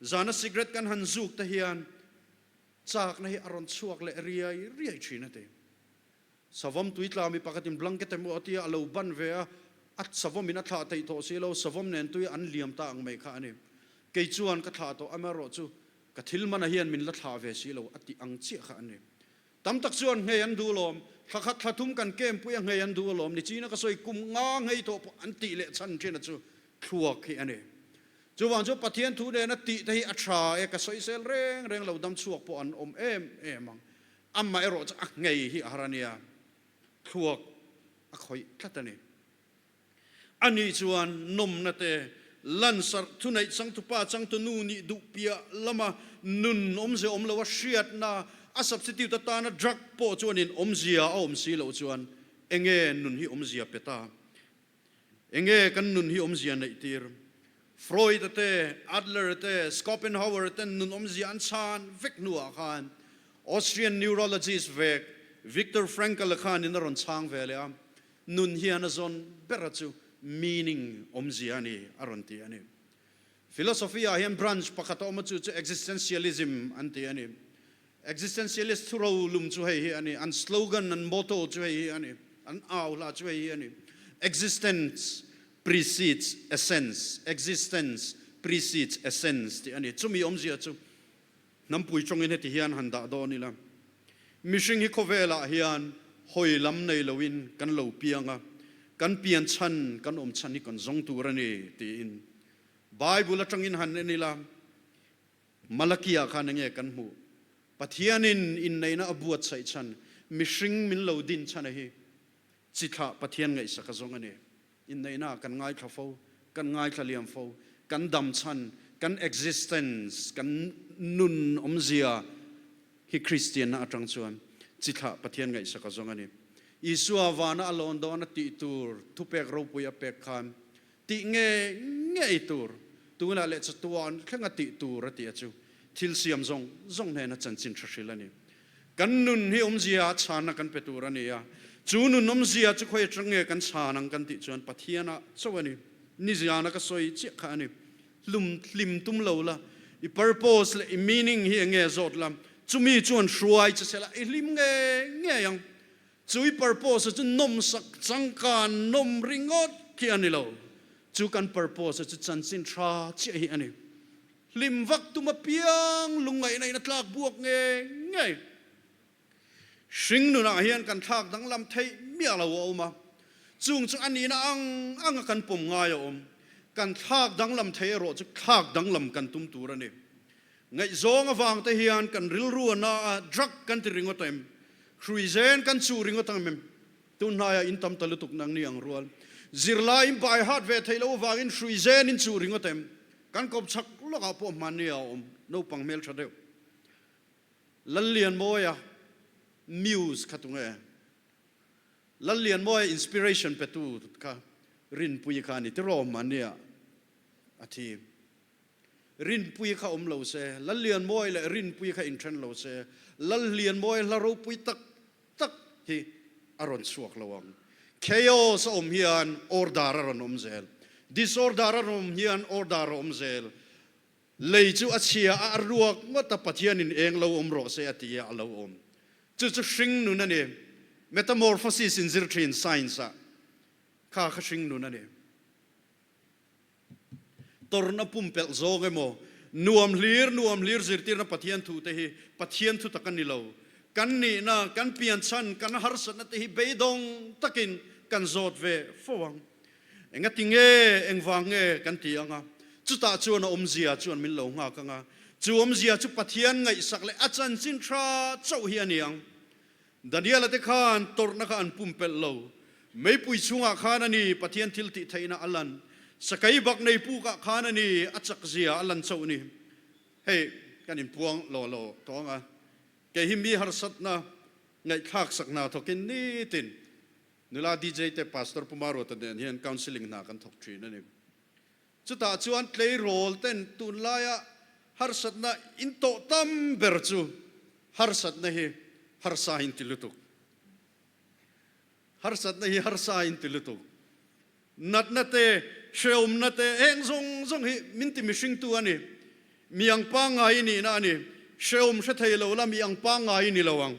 Zana cigarette kan han zuk te hian Chakna hi a rawn chhuak leh riai riai thin a ti. Savawm tui tla mi pakhatin blanket emaw a tia a lo ban ve a, a savawmin a thlah theih tawh si lo, savawm nen tui an liam ta ang mai kha a ni. Kei chuan ka thlah tawh amaherawh chu ka thil mana hian min la thlah ve si lo a tih ang chiah kha a ni. Tam tak chuan nghei an duh alawm, thla khat thla thum kan camp pui a nghei an duh alawm, nichina ka sawi kum nga nghei tawh pawh an tih leh chhan thin a chu. Thluak hi a ni. Chuvang chu Pathian thu nena tih te hi a tha e, ka sawisel reng reng lo, dam chhuak pawh an awm em em ang. Amaherawh chu a nghei hi a har a nia, thluak a khawih tlat a ni. Ani chuan nawmna te, lansarh thuneih changtupa changtunu nih duh piah lama nun awmzia awm loa hriatna, a substitute atana drug pawh chuanin awmzia a awm si loh chuan enge nun hi awmzia pe ta? Enge kan nun hi awmzia neih tir? Freud-a te, Adler-a te, Schopenhauer-a ten nun awmzia an chhan vek hnuah khan Austrian neurologist vek Viktor Frankl-a khanin a rawn chhang ve leh a, Nun hian a zawn bera chu meaning awmzia a ni, a rawn ti a ni. Philosophy-ah hian branch pakhat a awm a, chu chu existentialism an ti a ni. Existentialist thu rolum chu hei hi a ni, an slogan, an motto chu hei hi a ni, an au hla chu hei hi a ni, Existence precedes essence, existence precedes essence tih a ni. Chumi awmzia chu hnampui tawngin heti hian han dah dawn ila, mihring hi khawvelah hian hawi lam nei loin kan lo piang a, kan pian chhan, kan awm chhan hi kan zawng tur a ni tiin Bible atangin han en ila, Malakia khan enge kan hmuh? Pathianin inneihna a buatsaih chhan, mihring min lo din chhan a hi chi thlah Pathian ngaihsak a zawng a ni. Inneihna kan ngaithla fo, kan ngaithla liam fo, kan dam chhan, kan existence, kan nun awmzia hi Kristianna atang chuan chi thlah Pathian ngaihsak a zawng a ni. Isua vana a lawn dawn a tih tur thupek ropui a pek khan Tih nge ngei tur, tunah leh chatuan thlenga tih tur a ti a chu thil siam zawng zawng hnena chanchin hre hrilh a ni. Kan nun hi awmzia a chhanna kan pe tur a ni a, chu nun awmzia chu khawi atang nge kan chhan ang kan tih chuan Pathianah chauh a ni. Niziana ka sawi chiah kha a ni. Hlum hlim tum lo la, i purpose leh i meaning hi enge zawt la, chumi chuan hruai che sela i hlim nge ngei ang. Chui purpose chu nawmsak changkan nawm ringawt khi a ni lo. Chu kan purpose chu chanchin tha chiah hi a ni. Hlim vak tum apiang lungngaihna in a tlak buak ngei ngei. Hring nunah hian kan thlak danglam theih miah lo a awm a, chung chu a nihna ang anga kan pawm ngai a awm. Kan thlak danglam theih erawh chu thlak danglam kan tum tur a ni. Ngaihzawng avang te hian kan rilru a na a, drug kan ti ringawt em? Hrui zen kan chuh ringawt ang em? Tun hnaiah in tam ta lutuk nang ni ang rual. Zirlai in bai hat ve theih loh avangin hrui zen in chuh ringawt em? Kan kawp chhak lawkah pawh hmanni a awm, naupang hmeltha deuh. Lallianmawia Muse kha tunge? Lallianmawia inspiration petu kha Rinpuii kha a ni tiraw hmannia a thi. Rinpui kha awm lo se, Lallianmawi leh Rinpui kha inthen lo se, Lallianmawi hla ropui tak tak hi a rawn chhuak lo ang. Chaos a awm hian order a rawn awm zel. Disorder a rawn awm hian order a awm zel. Lei chu a chhia a, a ruak ngawt a, Pathianin eng lo awm rawh se a ti a, a lo awm. Chu chu hring nun a ni. Metamorphosis inzir thin science-ah kha kha hring nun a ni. Tawrhna pumpelh zawng emaw, nuam hlir nuam hlir zirtirna Pathian thu te hi Pathian thu tak a ni lo. Kan nihna, kan pianchhan, kan harsatna te hi beidawng takin kan zawt ve fo ang. Engati nge, engvang nge kan ti ang a, chutah chuan a awmzia chuan min lo nghak ang a, chu awmzia chu Pathian ngaihsak leh a chanchin tha chauh hi a ni ang. Daniela te khan tawrhna kha an pumpelh lo. Meipui chhungah khan a ni Pathian thil tih theihna a lan. Sakei bak nei pukah khan a ni a chak zia a lan chauh ni. Hei kan inpuang law law tawng a, kei hi mi harsatna ngaihthlak sak hna thawkin nitin nula DJ te Pastor Pu Maruata nen hian counselling hna kan thawk thin a ni. Chutah chuan tleirawl ten tunlaia harsatna in tawh tam ber chu harsatna hi harsa in ti lutuk. Harsatna hi harsa in ti lutuk. Natna te, hrehawmna te, heng zawng zawng hi min ti mihringtu a ni. Mi ang pangngai i nihna a ni. Hrehawm hre thei lo la mi ang pangngai i ni lo ang.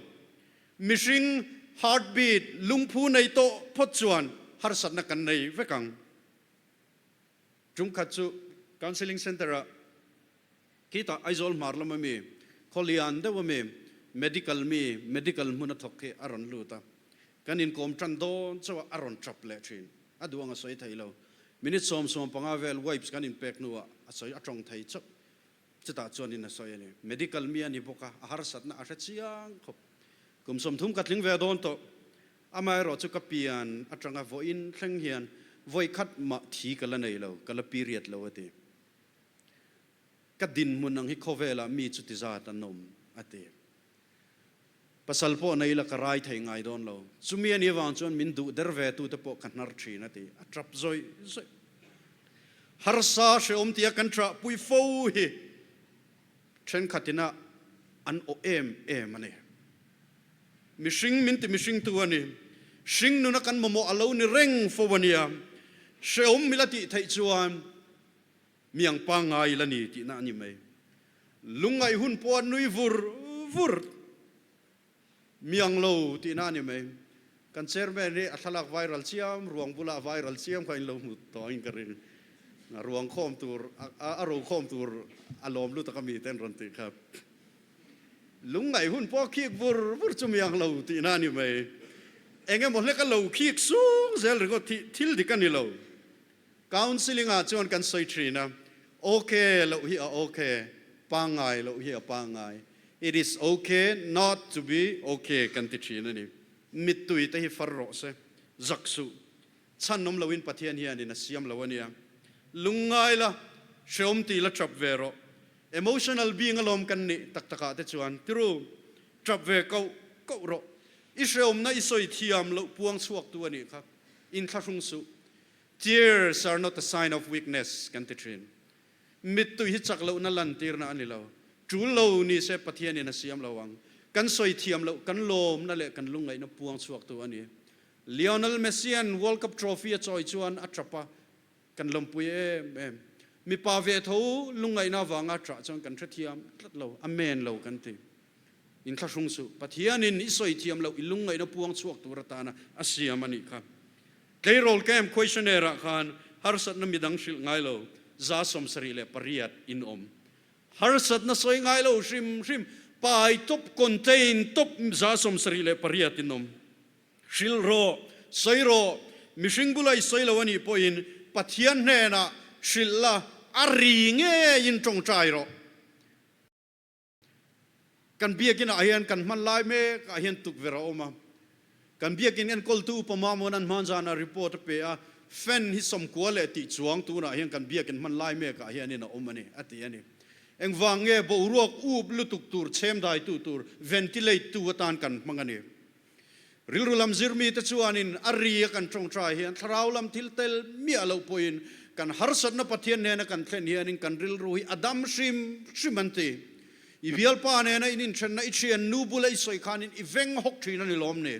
Mihring heartbeat, lungphu nei tawh phawt chuan harsatna kan nei vek ang. Ṭumkhat chu Counselling Centre-ah khitah Aizawl hmar lama mi, khawlian deuha mi, medical mi, medical hmuna thawk hi a rawn lut a. Kan inkawm ṭan dawn chauh a, a rawn ṭap leh ṭhin. A duh ang a sawi thei lo. Minute 10, 15 vel wipes kan inpek hnuah a sawi a tawng thei chauh. Chutah chuanin a sawi a ni. Medical mi a ni bawk a, a harsatna a hre chiang khawp. Kum 30 ka tling ve dawn tawh. Amaherawh chu ka pian atanga vawiin thleng hian vawi khat mah thi ka la nei lo, ka la period lo a ti. Ka dinhmun ang hi khawvelah mi chuti zat an awm a ti. Pasal pawh nei la ka rai thei ngai dawn lo. Chumi a nih avang chuan min duh der ve tute pawh ka hnar thin a ti. A tap zawih zawih. Harsa hrehawm tia kan ṭah pui fo hi thenkhatin a an awh em em a ni. Mihring min ti mihringtu a ni. Hring nuna kan mamawh a lo ni reng fo a nia. Hrehawm mila tih theih chuan Miang pangngai la ni tihna a ni mai. Lungngaih hun pawh a nui vur vur miang lo tihna a ni mai. Kan chairman hi a thlalak viral chiam, ruang bulah viral chiam kha in lo hmu tawh angin ka ring. Ruang khawm tur, a ro khawm tur a lawm lutak a mi te an rawn tih kha. Lungngaih hun pawh a khik vur vur chu miang lo tihna a ni mai. Eng emaw hlek a lo khik sung zel ringawt hi thil dik a ni lo. Counselling ah chuan kan sawi thin a, ok loh hi a ok, pangngai loh hi a pangngai, it is ok not to be ok kan ti thin a ni. Mittui te hi far rawh se, zak suh. Chhan awm loin Pathian hianin a siam lo a nia. Lungngai la, hreawm ti la tap ve rawh. Emotional being alawm kan nih tak takah te chuan tiru, tap ve koh koh rawh. I hreawmna i sawi thiam loh puang chhuaktu a nih kha, inthlahrung suh. Tears are not a sign of weakness kan ti thin. Mittui hi chak lohna lantirna a ni lo. Tul lo ni se Pathianin a siam lo ang. Kan sawi thiam loh, kan lawmna leh kan lungngaihna puang chhuaktu a ni. Lionel Messi-a'n World Cup trophy a chawi chuan a tap a, kan lawmpui em em. Mipa ve tho lungngaihna avanga ṭah chuan kan hrethiam tlat lo, a men lo kan ti. Inthlahrung suh, Pathianin i sawi thiam loh i lungngaihna puang chhuak tur atana a siam a nih kha. Tleirawl camp questionnaire ah khan harsatna midang hrilh ngai lo 78 in awm. Harsatna sawi ngai lo hrim hrim pai top contain top 78 in awm. Hrilh rawh, sawi rawh, mihring bula i sawi lo a nih pawhin Pathian hnenah hrilh la, a ri ngeiin tawngtai rawh. Kan biakinn ah hian kan hman lai mek ah hian tukverh a awm a, kan biakinn enkawltu upa Mamuan an hman zan ah report a pe a, fan hi 90 leh tih chuang tunah hian kan biakinn hman lai mek ah hianin a awm a ni, a ti a ni. Engvang nge boruak up lutuk tur chhem daitu tur ventilate tu atan kan hmang a ni. Rilru lam zirmite chuanin a ri a kan tawngtai hian thlarau lam thil tel miah loh pawhin kan harsatna Pathian nena kan thlen hianin kan rilru hi a dam hrim hrim an ti. I bialpa nena in inthenna i thian nu bula i sawi khanin i veng hawk thin a ni lawm ni?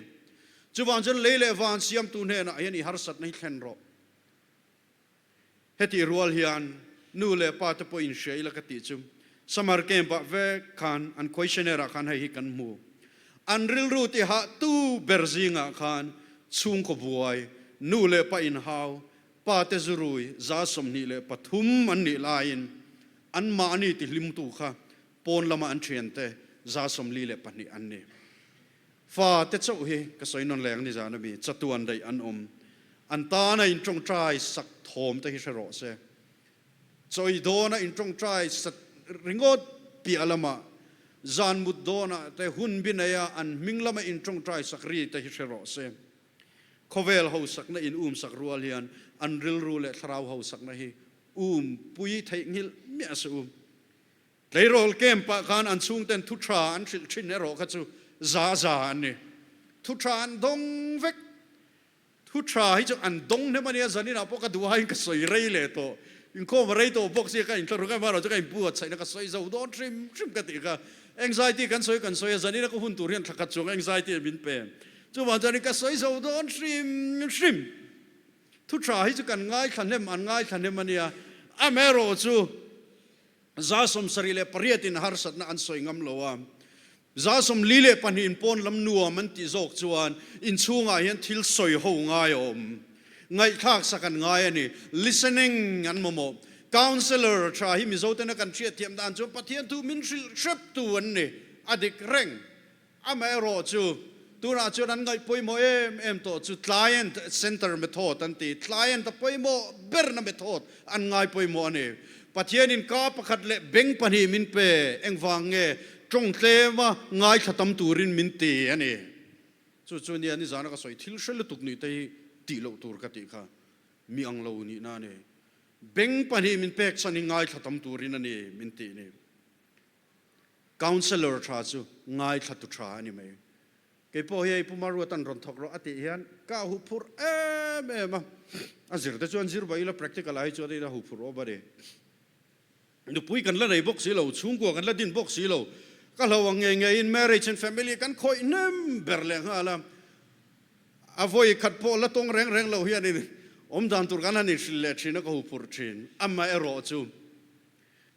Chuvang chuan lei leh van siamtu hnenah hian i harsatna hi thlen rawh. Hetih rual hian nu leh pa te pawh inhria ila ka tih chu summer camp ah vek khan an questionnaire ah khan hei hi kan hmu. An rilru ti hah tu ber zingah khan chhungkaw buai, nu leh pa inhau, pa te zurui 23 an nih laiin anmahni ti hlimtu kha pawn lama an thiante 42 an ni. Fa te chauh hi ka sawi nawn leng nizan ami chatuan daih an awm. An tana in tawngtai sak thawm te hi hre rawh se. Chawi dawna in tawngtai sat ringawt piah lama zan mut dawnah te hun bi neia an hming lama in tawngtai sak ri te hi hre rawh se. Khawvel hausakna in um sak rual hian an rilru leh thlarau hausakna hi um pui theihnghilh miah suh u. Tleirawl camp ah khan an chhungten thu tha an hrilh thin erawh kha chu za za an ni. Thu tha an dawng vek. Thu tha hi chu an dawng hnem a nia, zaninah pawh ka duh aiin ka sawi rei leh tawh. Inkhawm a rei tawh bawk sia ka inthlahrung em erawh chu ka inpu a chhaihna ka sawi zo dawn hrim hrim ka tih kha. Anxiety kan sawi kan sawi a, zanina ka hun tur hian thla khat chuang anxiety min pe. Chuvang chuanin ka sawi zo dawn hrim hrim. Thu tha hi chu kan ngaithla hnem an ngaithla hnem a nia, amaherawh chu 78 in harsatna an sawi ngam lo a, 42 in pawn lam nuam an tih zawk chuan inchhungah hian thil sawi ho ngai a awm. Ngaihthlak sak an ngai a ni. Listening an mamawh. Counsellor tha hi Mizo tena kan hriatthiam dan chuan Pathian thu min hrilh hrep tu an ni. A dik reng. Amaherawhchu. Tunah chuan an ngaih pawimawh em em tawh chu client center method an ti. Client a pawimawh berna method an ngai pawimawh a ni. Pathianin ka pakhat leh beng pahnih min pe, engvang nge tawng tlema ngaithla tam turin min ti a ni. Chu chu nia nizana ka sawi thil hre lutuk nih te hi tih loh tur ka tih kha mi ang lo nihna a ni. Beng pahnih min pek chhan hi ngaithla tam turin a ni min tih ni. Counsellor tha chu ngaithla tu tha a ni mai. Kei pawh hi hei Pu Maruatan rawn thawk rawh a tih hian ka huphurh em em a. A zir te chuan zir ila practical ah hi chuan ila huphurh awm a ni. Nupui kan la nei bawk si lo, chhungkua kan la din bawk si lo. Ka hlo ang ngei ngeiin marriage and family kan khawih hnem ber leh nghal a. A vawi khat pawh la tawng reng reng lo hianin awm dan tur kan han inhrilh leh thin a, ka huphurh thin. Amaherawh chu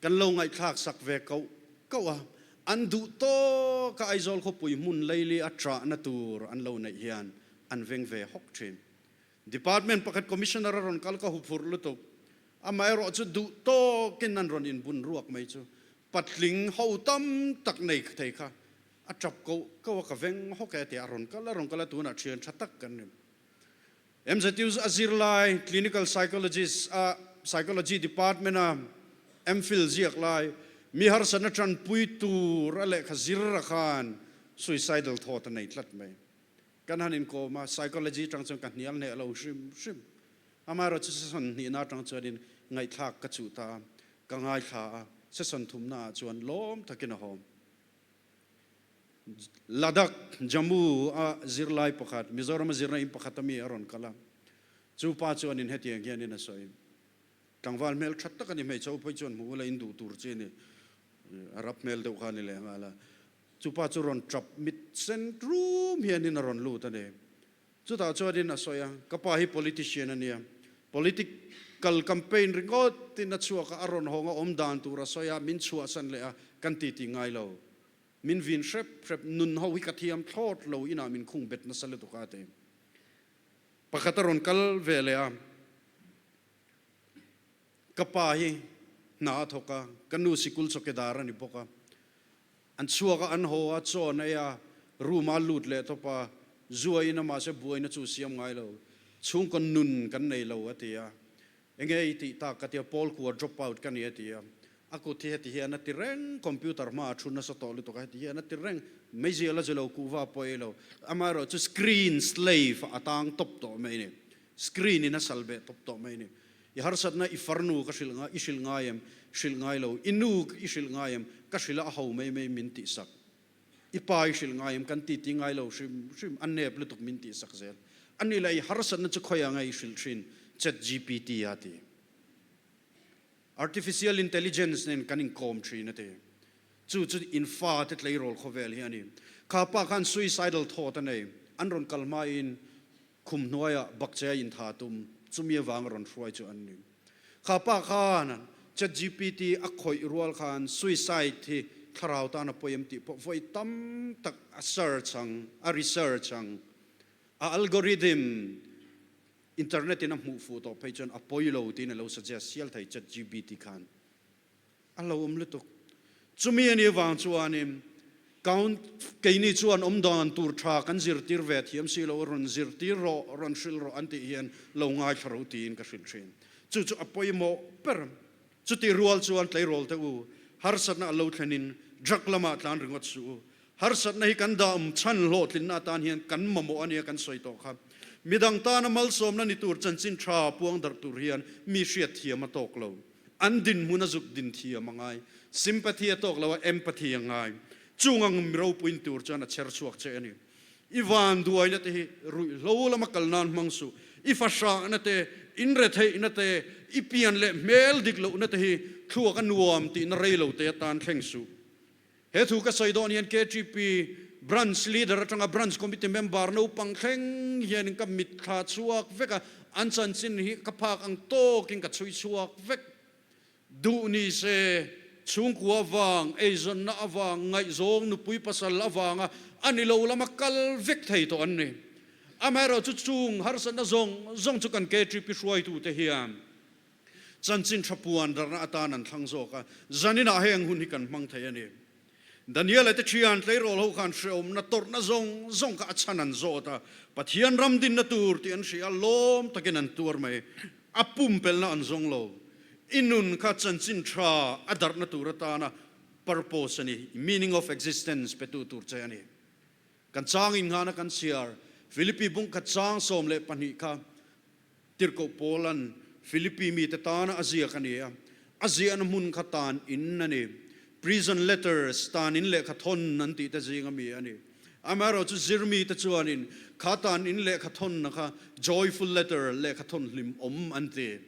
Kan lo ngaihthlak sak ve koh koh a, an duh tawk a Aizawl khawpui hmun leili a chahna tur an lo neih hian an veng ve hawk thin. Department pakhat Commissioner a rawn kal ka huphurh lutuk. Amaherawh chu duh tawkin an rawn inbun ruak mai chu patling ho tam tak nei thei kha a tap koh koh a ka veng hawk e tia a rawn kal a rawn kal a tunah thian tha tak kan ni. MZU a zirlai Clinical Psychologist a Psychology Department a MPhil ziak lai mi harsatna tanpui tur a lehkha zir a khan suicidal thought a nei tlat mai. Kan han inkawm a, Psychology atang chuan ka hnial hneh lo hrim hrim. Amaherawhchu session hnihna atang chuanin ngaihthlak ka chuh ta a, ka ngaithla a, session thumna ah chuan lawm takin a hawm. Ladakh, Jammu a zirlai pakhat, Mizoram a zirna in pakhat ami a rawn kal a. Chu pa chuanin hetiang hianin a sawi, Tlangval hmel that tak a ni, hmeichhe upawi chuan hmuh ula in duh tur chi a ni, a rap hmel deuh kha a ni leh nghal a. Chu pa chu rawn tap mit sen rum hianin a rawn lut a ni. Chutah chuanin a sawi a, Ka pa hi politician a nia, political campaign ringawtin a chhuak a, a rawn hawng a, awm dan tur a sawi a, min chhuahsan leh a, kan titi ngai lo. Min vin hrep hrep, nun ho hi ka thiam thlawt lo, inah min khung bet nasa lutuk a ti. Pakhat a rawn kal ve leh a, Ka pa hi hna a thawk a, ka nu sikul chawkedar a ni bawk a, An chhuak a, an haw a, chaw an ei a, room a lut leh tawp a, zu a in a mahse buaina chu siam ngai lo, chhungkaw nun kan nei lo a ti a, enge i tih tak ka ti a, Paul kua drop out ka ni a ti a, a kut hi heti hian a ti reng, computer hma a thu nasa tawh lutuk a, heti hian a ti reng, meizial a zu lo, kuhva pawh ei lo, amaherawh chu screen slave a tang tawp tawh mai a ni, screen in a sal beh tawp tawh mai a ni. I harsatna i farnu ka hrilh ngai, i hrilh ngai em? Hrilh ngai lo. I nu i hrilh ngai em? Ka hrilh a, a ho mai mai min tihsak. I pa i hrilh ngai em? Kan titi ngai lo hrim hrim, a nep lutuk min tihsak zel. A ni leh i harsatna chu khawiah nge i hrilh thin? ChatGPT a ti. Artificial Intelligence nen kan inkawm thin a ti. Chu chu in fate tleirawl khawvel hi a ni. Kha pa khan suicidal thought a nei. An rawn kal hmain Khum hnuaiah bakcheh a intha tum, chumi avanga rawn hruai chu an ni. Kha pa khan ChatGPT a khawih rual khan suicide hi thlarau tan a pawi em tih pawh vawi tam tak a search ang, a research ang. A algorithm internet in a hmuh fuh tawh phei chuan a pawi lo tiin a lo suggest hial thei ChatGPT khan. A lo awm lutuk. Chumi a nih avang chuanin Count keini chuan awm dan tur tha kan zirtir ve thiam si lo, rawn zirtir rawh, rawn hrilh rawh an tih hian lo ngaithla ro tiin ka hrilh thin. Chu chu a pawimawh ber. Chutih rual chuan tleirawl te u, harsatna a lo thlenin drug lamah tlan ringawt suh u. Harsatna hi kan dam chhan hlawhtlinna atan hian kan mamawh a nia kan sawi tawh kha. Midang tana malsawmna ni tur chanchin tha puang darh tur hian mi hriatthiam a tawk lo. An dinhmun a zuk din thiam a ngai. Sympathy a tawk lo a, empathy a ngai. Chung ang mi ropuin tur chuan a chher chhuak che a ni. I vanduaina te hi ruihhlo lama kal nan hmang suh. I fahrahna te, inretheihna te, i pian leh hmel dik lohna te hi thluak a nuam tihna rei lo te atan thleng suh. He thu ka sawi dawn hian KTP Branch Leader atanga Branch Committee Member naupang thleng hianin ka mitthla chhuak vek a, an chanchin hi ka phak ang tawkin ka chhui chhuak vek. Duh ni se, chhungkua avang, eizawnna avang, ngaihzawng, nupui pasal avanga a ni lo lama kal vek thei tawh an ni. Amaherawhchu chung harsatna zawng zawng chu kan KTP hruaitute hian Chanchin tha puan darna atan an thlang zawk a, zaninah heng hun hi kan hmang thei a ni. Daniela te thian tleirawl ho khan hreawmna tawrhna zawng zawng kha a chhan an zawt a, Pathian ram dinna tur tih an hria a, lawm takin an tuar mai. A pumpelhna an zawng lo. I nun kha chanchin tha a darhna tur atana purpose a ni, meaning of existence petu tur che a ni. Kan chang innghana kan chhiar Philippi bungkhat chang 12 kha Tirhkoh Paula'n Philippi mite tana a ziak a ni a, a ziahna hmun kha tan in a ni. Prison letters, tan in lehkha thawn an tih te zinga mi a ni. Amaherawhchu zirmite chuanin kha tan in lehkha thawnna kha joyful letter, lehkha thawn hlim awm an ti.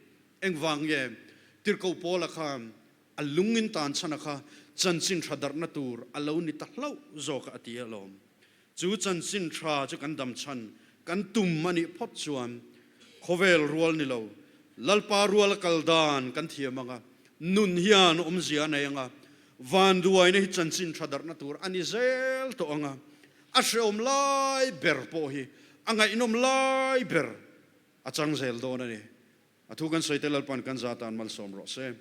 Engvang nge Tirhkoh Paula khan a lungin tan chhana kha chanchin tha darhna tur a lo ni ta hlauh zawk a ti alawm. Chu chanchin tha chu kan dam chhan, kan tum a nih phawt chuan khawvel rual ni lo, Lalpa ruala kal dan kan thiam ang a, nun hian awmzia a nei ang a, vanduaina hi chanchin tha darhna tur a ni zel tawh ang a, a hrehawm lai ber pawh hi a ngaihnawm lai ber a chang zel dawn a ni. A thu kan sawi te Lalpa'n kan za tan malsawm rawh se.